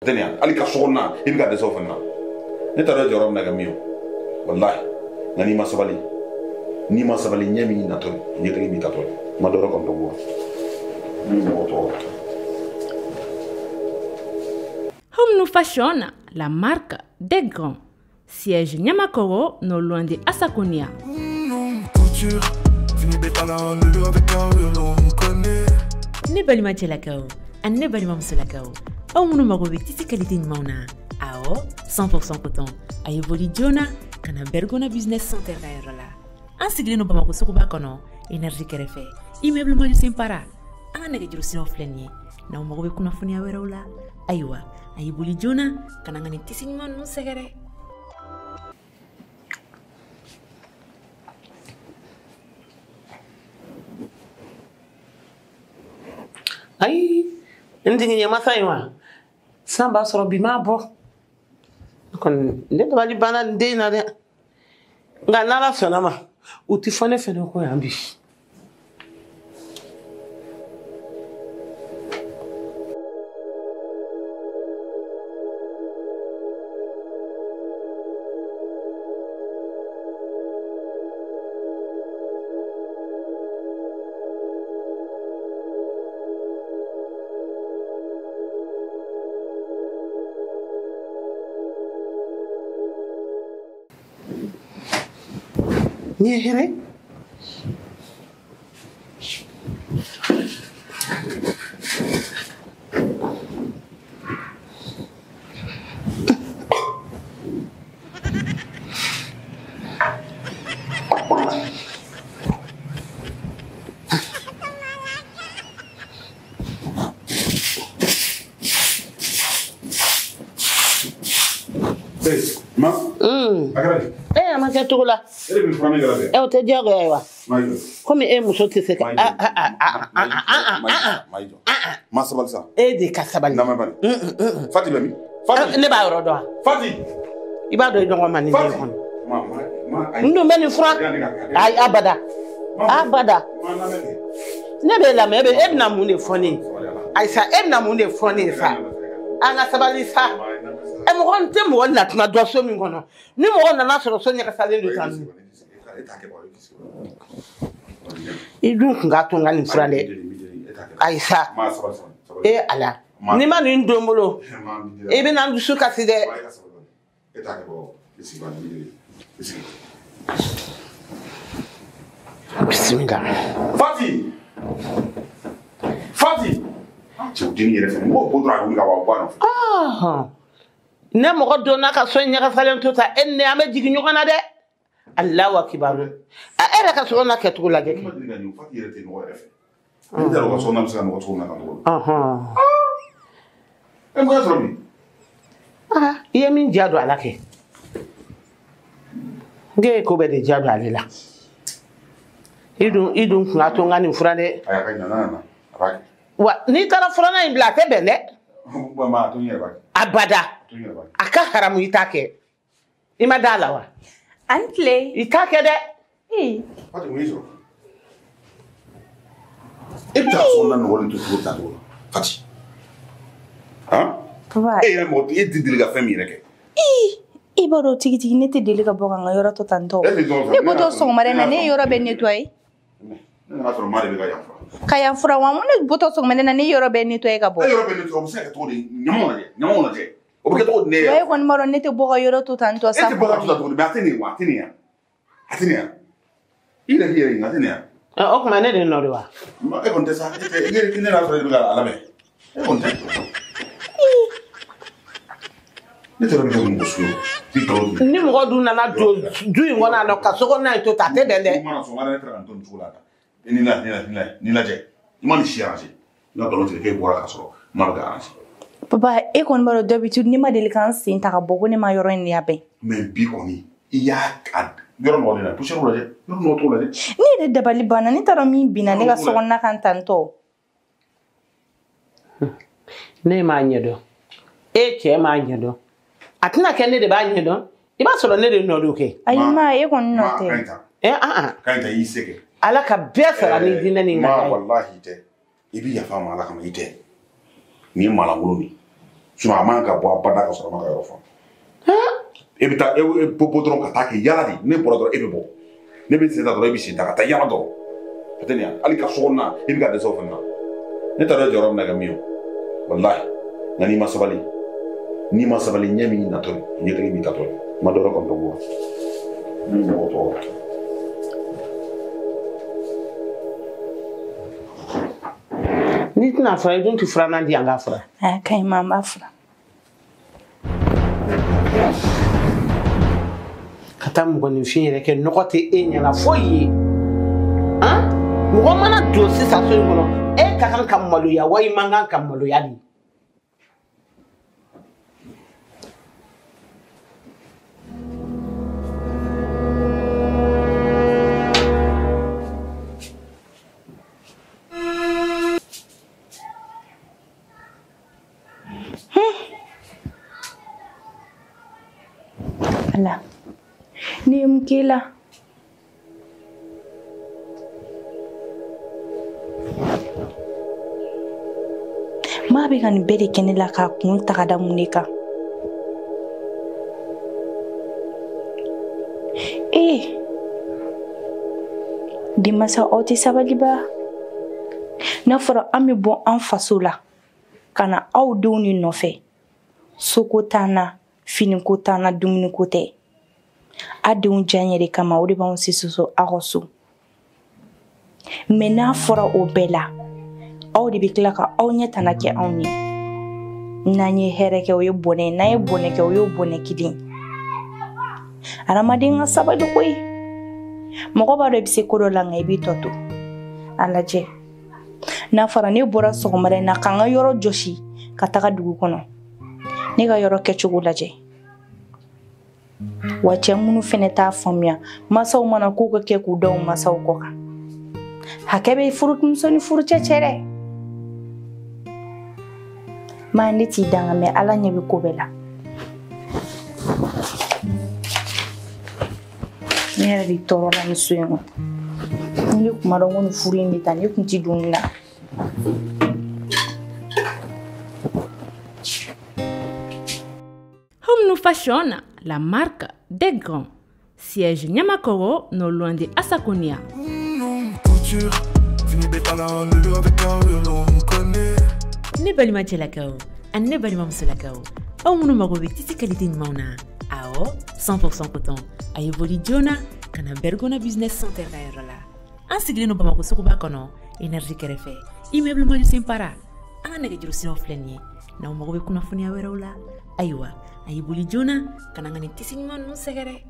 Tɛ nin ye hali ka so kɔnɔna i bɛ ka dɛsɛ o fana na. Ne t'a dɔn jɔyɔrɔ bɛna kɛ min ye walahi nka n'i ma sabali n'i ma sabali ɲɛ min natɔ ye ɲɛtigi min tatɔ ye n ma dɔ wɛrɛ kɔni dɔn ko ni mɔgɔ tɔɔrɔ. Home Fashion, la marque des grands. Siège Niamakoro, non loin de Assakonia. Ne balima cɛlakaw ani ne balima musolakaw aw minnu mago bɛ tisi qualité ɲumanw na awɔ 100% coton a ye boli joona ka na Bergona Business Center ka yɔrɔ la an sigilen don Bamakɔ suguba kɔnɔ énergie kɛrɛfɛ immeuble Maju Para an ka nɛgɛjuru siraw filɛ nin ye n'aw mago bɛ kunnafoniya wɛrɛw la ayiwa a ye boli joona ka na ka nin tisi ɲuman ninnu sɛgɛrɛ. Ayi n jigin ɲɛmasa in wa san b'a sɔrɔ bi m'a bɔ kɔni ne dabali banna nin den in na dɛ nka n'ala sɔnna ma u ti fɔ ne fɛnɛ kɔ yan bi. Ni ye hɛrɛ ma a kɛra di? A ma kɛ cogo la. E de bɛ furan ne kɛra dɛ. O tɛ diyagoya ye wa? Komi e muso tɛ se ka. Ma sabali sa. E de ka sabali. Na ma bali. Fati bɛ min? Fati. Ne b'a yɔrɔ dɔn wa? Fati. I b'a dɔn i ɲɔgɔn ma nin den kɔnɔ. N dun bɛ nin furan. Ayi abada. Abada. Ne b'e lamɛn e bɛna mun de fɔ ne ye? Ayi sa e bɛna mun de fɔ ne ye sa? An ka sabali sa. Mɔgɔ n tɛ mɔgɔ natuma dɔn so min kɔnɔ ni mɔgɔ nana sɔrɔ so ɲagasalen don tan i dun kun k'a to n ka nin furan dɛ ayi sa e ala n'i ma nin don n bolo i bɛna n dusu kasi dɛ. Bisimila. Fati Fati cɛw denni yɛrɛ fɛnɛ mɔgɔw bɔ dɔrɔn a bɛ wuli ka bɔ a nɔfɛ. Ne mɔgɔ donna ka so ɲagasalen to ta e ni ne an bɛ jigin ɲɔgɔn na dɛ Alahu akibaru e yɛrɛ ka so kɔnɔna kɛcogo lajɛ kɛ. Ne ma deli ka nin Fati yɛrɛ tɛ nɔgɔ yɛrɛ fɛ. Ne t'a dɔn u ka so kɔnɔna bɛ se ka nɔgɔ cogo min na tan cogo. E mun y'a sɔrɔ bi? I ye min diya don a la kɛ n k'e ye ko bɛɛ de diya don ale la i dun kun ka to n ka nin furan dɛ. Ayi a ka ɲi n'a nana a b'a kɛ. Wa n'i taara furanna in bila a tɛ bɛn dɛ. Ma a to n yɛrɛ b'a kɛ. Abada. A ka haramu i t'a kɛ i ma da la wa. An tile. I t'a kɛ dɛ. Fati mun y'i sɔrɔ? E bɛ taa so kɔnɔna nɔgɔlen to cogo ta cogo la Fati. Han? E yɛrɛ mɔgɔ e tɛ deli ka fɛn min yɛrɛ kɛ. I b'a dɔn tigitigi ne tɛ deli ka bɔ ka n ka yɔrɔ to tan tɔ. Ne bɔtɔ sɔgɔmada in na ne ye yɔrɔ bɛɛ nettoyer. Ne nana sɔrɔ maa de bɛ ka yan furan. Ka yan furan wa ne bɔtɔ sɔgɔmada in na ne ye yɔrɔ bɛɛ nettoyer ka bɔ. E yɔrɔ bɛɛ nettoyer o bɛ se ka kɛ cogo di? Ɲamanw lajɛ ɲamanw lajɛ. O bɛ kɛ cogo di ne yɛrɛ? E kɔni b'a dɔn ne tɛ bɔ ka yɔrɔ to tan tɔ sa. E tɛ bɔ ka to tan cogo di? Mais a tɛ nin wa a tɛ nin yan. A tɛ nin yan. I yɛrɛ k'i yɛrɛ ɲininka a tɛ nin yan. O tuma ne de nɔ don wa? E kɔni tɛ sa e tɛ ne y'a sɔrɔ e bɛ ka a labɛn. E kɔni tɛ. Ne tɛ dɔn mɔgɔ sugu ye. Ni mɔgɔ dun nana don du in kɔnɔ yan nɔ ka so kɔnɔna in to tan a tɛ bɛn dɛ. N'i mana sɔgɔmada ne taara ka n to nin cogo la tan. Ni la ni la ni la ni lajɛ. I ma nin si arranger. N ka nkalon tigɛ k'e bɔra ka sɔrɔ n ma bɛ ka arranger. Papa e kɔni b'a dɔn d'habitude ne ma deli ka n sen ta ka bɔ ko ne ma yɔrɔ in labɛn. Mais bi kɔni i y'a yɔrɔ nɔgɔlen na poussière lajɛ yɔrɔ nɔgɔ cogo lajɛ. Ne yɛrɛ dabali banna ne t'a dɔn min binna ne ka so kɔnɔna kan tan tɔ. Ne m'a ɲɛdɔn e cɛ m'a ɲɛdɔn a tɛna kɛ ne de b'a ɲɛdɔn i b'a sɔrɔ ne de nɔ don kɛ. Ayi ma e kɔni nɔ tɛ. An ka ɲi ta i y'i se kɛ. Ala ka bɛɛ sara ni diinɛ ni ŋaniya ye. Ma walahi tɛ i bɛ yafa ma Ala kama i tɛ nin ye maalankolon de ye. Sinon a man ka bɔ abada ka sɔrɔ a ma ka yɔrɔ furan. E bɛ taa e bɔ dɔrɔn ka taa kɛ yala de. Ne bɔra dɔrɔn e bɛ bɔ. Ne bɛ sen ta dɔrɔn e bɛ sen ta ka taa yala dɔrɔn. A tɛ nin ye hali ka so kɔnɔna e bɛ ka dɛsɛ o fana na. Ne t'a dɔn jɔyɔrɔ bɛna kɛ min ye. Walahi nka n'i ma sabali n'i ma sabali ɲɛ min natɔ ye ɲɛtigi min tatɔ ye n ma dɔ wɛrɛ kɔni dɔn ko la. N bɛ mɔgɔ tɔɔrɔ. N'i tɛna fura i dun tɛ furannan di yan k'a fura. A ka ɲi ma n b'a fura. Ka taa mɔgɔninfin yɛrɛ kɛ nɔgɔ tɛ e ɲɛna foyi ye. Han mɔgɔ mana don sisan so in kɔnɔ e ka kan ka maloya wa i man kan ka maloya de. Ala ne ye mun k'e la? Maa bɛ ka nin bɛɛ de kɛ ne la k'a kun ta ka da mun de kan? Ee denmansa aw tɛ sabali ba. N'a fɔra an bɛ bɔ an faso la ka na aw denw de nɔfɛ soko t'an na finiko t'an na dumuniko tɛ. A denw diyaɲɛ de kama o de b'anw se soso aw ka so. Mɛ n'a fɔra o bɛɛ la aw de bɛ tila ka aw ɲɛ tana kɛ anw ye. N'an ye hɛrɛ kɛ o ye bɔnɛ ye, n'an ye bɔnɛ kɛ o y'o bɔnɛ kelen. Hadamaden ka sabali koyi. Mɔgɔ b'a dɔn i bɛ se ko dɔ la nka i b'i tɔ to. A lajɛ n'a fɔra ne bɔra sɔgɔmada in na ka n ka yɔrɔ jɔsi ka taga dugu kɔnɔ ne ka yɔrɔ kɛcogo lajɛ. Wa cɛ minnu fɛnɛ t'a faamuya masaw mana ko ka kɛ k'u da u masaw kɔ kan. Hakɛ bɛ furumuso ni furucɛ cɛ dɛ. Maa ne t'i danga mɛ Ala ɲɛ bɛ ko bɛɛ la. Ne yɛrɛ de tɔɔrɔla nin so in kɔnɔ. Ni ne kun b'a dɔn ko nin furu in bɛ taa ne kun ti don nin na. Home Fashion, la marque des grands. Siège Niamakoro, non loin de Assakonia. Ne balima cɛlakaw ani ne balima musolakaw aw minnu mago bɛ tisi qualité ɲumanw na awɔ 100% coton a ye boli joona ka na Bergona Business Center ka yɔrɔ la. An sigilen don Bamakɔ suguba kɔnɔ énergie kɛrɛfɛ immeuble Maju Senpara. An ka nɛgɛjuru siraw filɛ nin ye n'aw mago bɛ kunnafoniya wɛrɛw la ayiwa a ye boli joona ka na an ka nin tisi ɲuman ninnu sɛgɛrɛ.